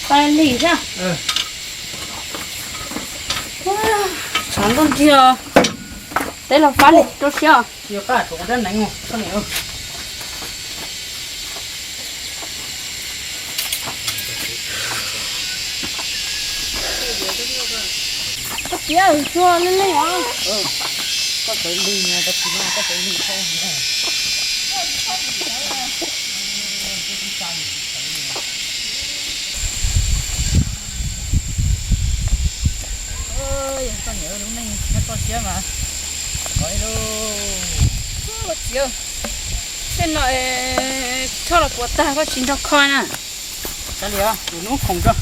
Pab li thiab. Tshav ntuj nrig os. Teb los pab li rau siab os. Koj tiav tsuag leej leej os. Koj niam lub neej nyob toj siab mas. Koj txiv, tej no choj los puas tag koj tsis nrog kho na. Kav liam, tus hnub khoom tso.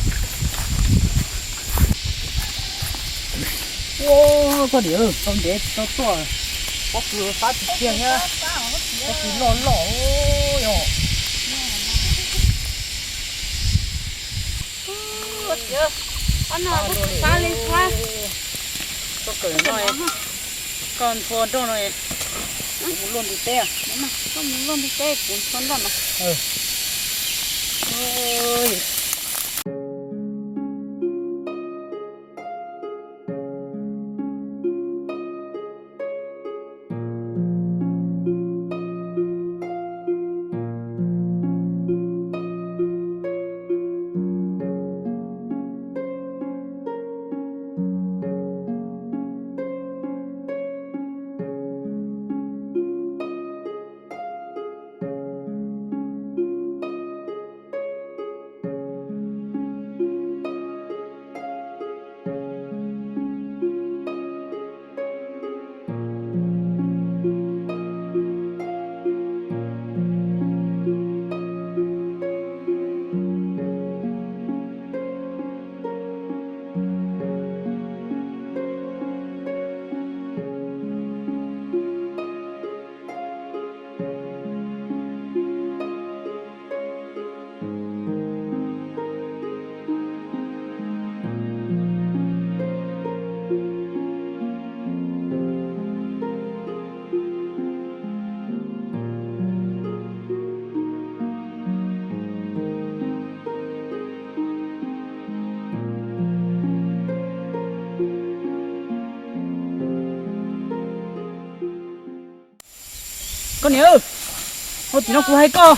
Ua, koj niam, tau ntev tsis tau tuaj, pob kws fab tiag tiag thiab, pob kws loj loj yom. Koj niam, koj txiv, koj li fab. Koj kawm no, koj nthua nroj no, kuv mus luaj ntiv teb. Koj mus luaj ntiv teb, kuv nthua nroj no. Koj niam, hauv tim no kuv hais koj.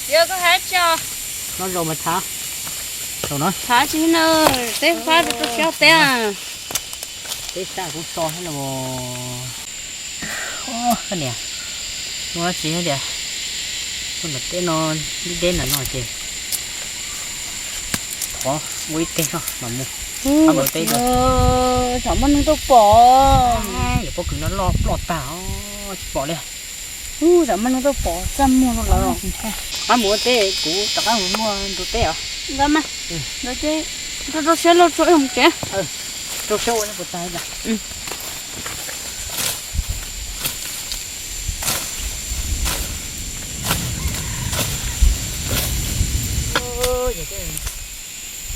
Txiv, koj hais tso. No zaum mas thav. Zaum no. Thav tsis no, teb fab rau siab teb. Teb sab kuv so thiab los. Koj niam, muaj dab tsi tias tuaj nram teb no, ib deb nram no ces thov ua ib teg no mas mus. Qab mus teb no. Tsam muaj neeg tuaj pom. Yog pob kws no loj ploj tag os, tsis pom li. Tsam muaj neeg tuaj pom txaj muag no lawm. Qab mus ua teb, kuv rov qab mus muaj ntug teb os. Nkawd mas, nkawd ces rau rau siab lauj, tso ib hom tsev. Rau siab ua puas tag li.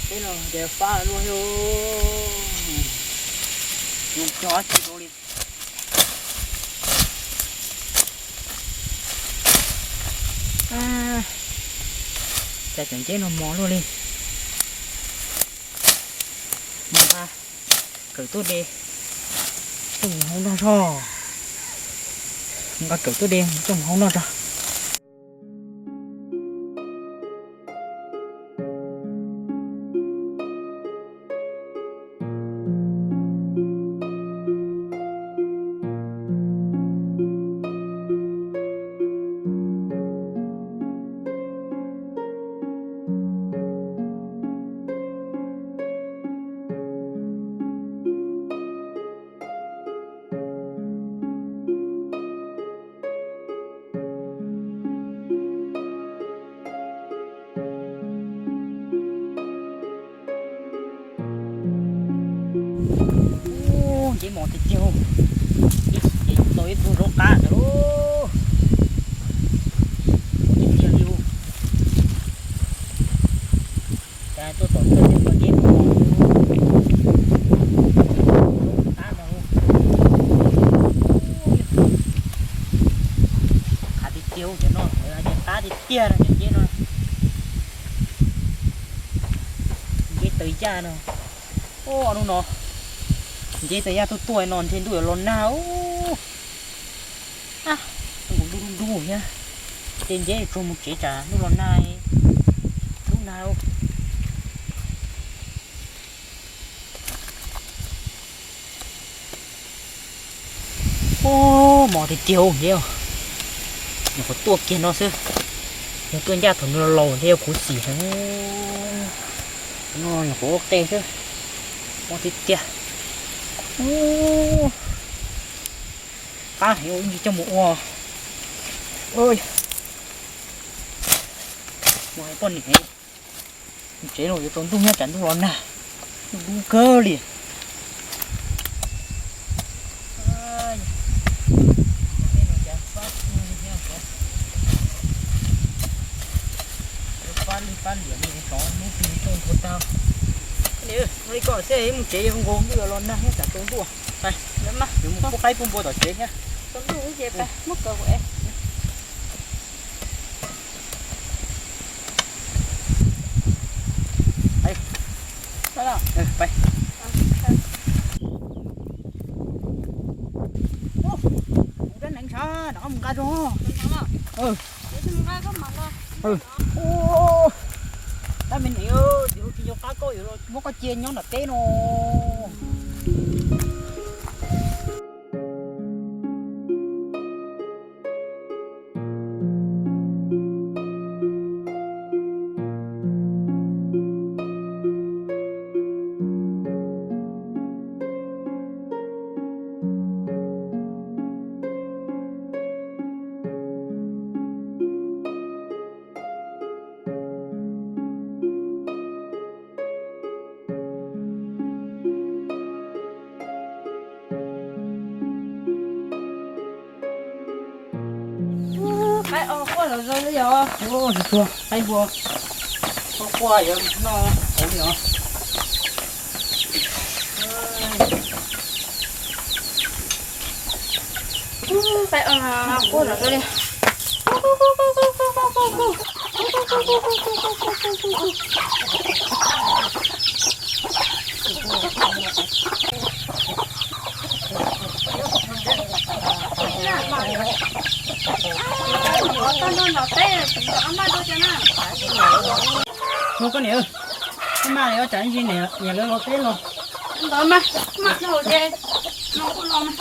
Teb no ces fab luaj li, mus cog dab tsi rau li. Cas cov nceb no mos luaj li. Mus nqa kawm tuaj de coj mus hau noj tso. Mus nqa kawm tuaj de coj mus hau noj tso. Nceb mos tiag tiag, ib chim ces tau ib tug zaub qab ntawd lauj. Mos tiag tiag li. Cas tuaj tom chaw tej nceb mos qab no. Qab tiag tiag, cov no ces qab tiag tiag no, cov nceb no. Nceb taw yaj no. Ub, hnub no nceb taw yaj tuaj tuaj no ntshe ntuj yuav los nag ub. Ntuj dub dub thiab. Tej nceb tsuag mus tsev tsam ntuj los nag, ntuj nag. Ub, mos tiag tiag ub nceb, nyuam qhuav tuaj kiag no xwb. Yog tuaj ncaj thaum nws los laus thiaj yog khuv xim heev. No nyuam qhuav ua qe xwb, mos tiag tiag. Ub, qab heev ua ib ntsis coj mus ua. Mus hais poj niam, tsev no yuav tsaus ntuj nyob tsam ntuj los nag, ntuj dub kawg li. Pab li pab liam li tsov hnub twg tuaj nrua tag. Li koj xwb mus tsev nkaus ntuj yuav los nag thiab tsam tsaus ntuj. Yuav mus pub qaib pub npua tom tsev thiab. Tsaus ntuj ces pab muab kaw. Kuv rab hneev ntshav nrog koj mus nqa zog. Tab me niam, tsis yog qab koj yuav los muab koj cia nyob nram teb no. Qaib os, quaj los zoo li os. Qaib npua, quaj quaj yuav noj hauv li os. Qaib os, quaj los zoo li. Mus koj niam, koj maj li os, tsam ib ntsis niam lawv los teb los. Ntawd mas, maj dhau ces no kuj los mas.